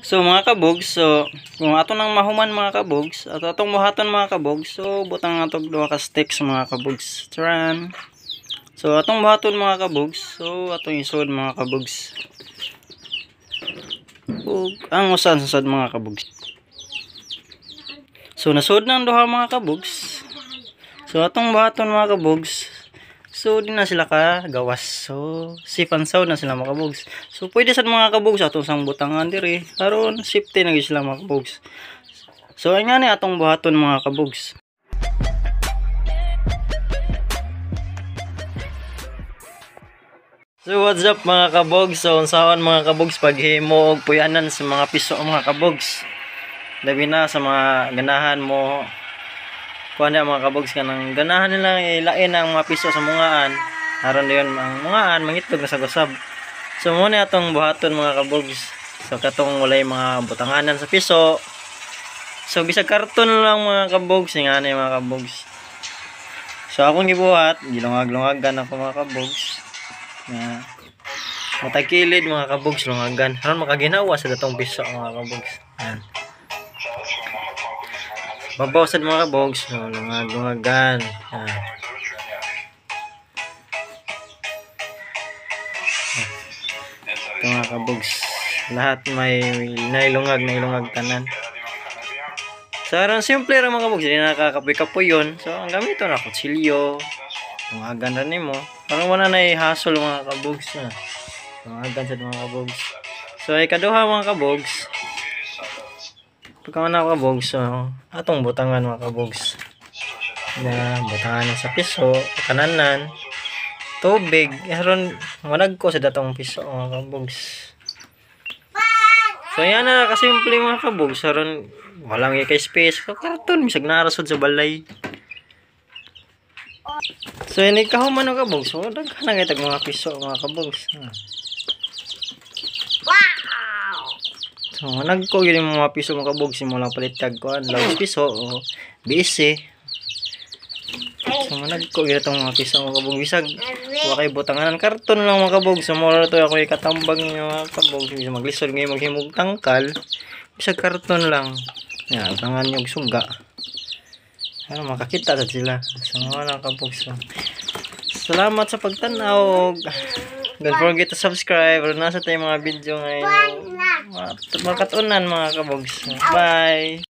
So mga kabogs, so kung ato nang mahuman mga kabogs, ato atong buhaton mga kabogs, so butang atong duha ka sticks mga kabogs. Tran. So atong buhaton mga kabogs, so atong isod mga kabogs. Ug ang usan sa mga kabogs. So nasod na ang duha mga kabogs. So atong buhaton mga kabogs, so di na sila ka gawas. So safe and sound na sila mga kabogs. So pwede sad mga kabogs atong sang butangan diri aron safety na gyud sila mga kabogs. So ay nga ni atong buhaton mga kabogs. So what's up mga kabogs? So unsaon mga kabogs paghimo og puyanan sa mga piso mga kabogs. Labi na sa mga ganahan mo kuan na mga kabogs kanang ganahan nila ilain ang mga piso sa mungaan. Aron diyon ang mungaan mangitlog na sa gusab. So mo ni atong buhaton mga kabogs. So katong walay mga butanganan sa piso. So bisag karton lang mga kabogs ngani mga kabogs. So akong gibuhat, gilungag-lungagan ako mga kabogs. Na matag kilid mga kabogs lungagan. Aron makaginawa sa datong piso mga kabogs. Ayan. Babaw sad mga kabogs, no, lungagan. Ayan. Ito mga kabogs, lahat may nailungag tanan. So aron simple ra mga kabogs, hindi nakakapoy-kapoy yun. So ang gamiton na kutsilyo, lungagan ra nimo. Aron wala na hassle mga kabogs na. Lungagan sad mga kabogs. So ay kaduha mga kabogs. Pagka na kabogs, so atong butangan mga kabogs. Na butangan sa piso, kananan, tubig, aron managko sa datong piso mga kabogs. So yan na kasimple mga kabogs, aron walang kay space, karton bisag narasod sa balay. So ini kahuman mga kabogs, so daghan na kay mga piso mga kabogs. So nagko gyud yung mga piso mga kabogs, mo lang palit tag kuan, lawas piso o BC. So nagko gyud itong mga piso mga kabogs, bisag wa kay butanganan, karton lang mga kabogs. So mo ra to ako ikatambag ninyo mga kabogs, bisag maglisod ngayon maghimog tangkal, bisag karton lang. Ya, butangan niyo og suga. Ano makakita sad sila. So mga kabogs. So, salamat sa pagtan-aw. Don't forget to subscribe. Nasa tayo mga video ngayon. Makatunan mga kabogs. Bye!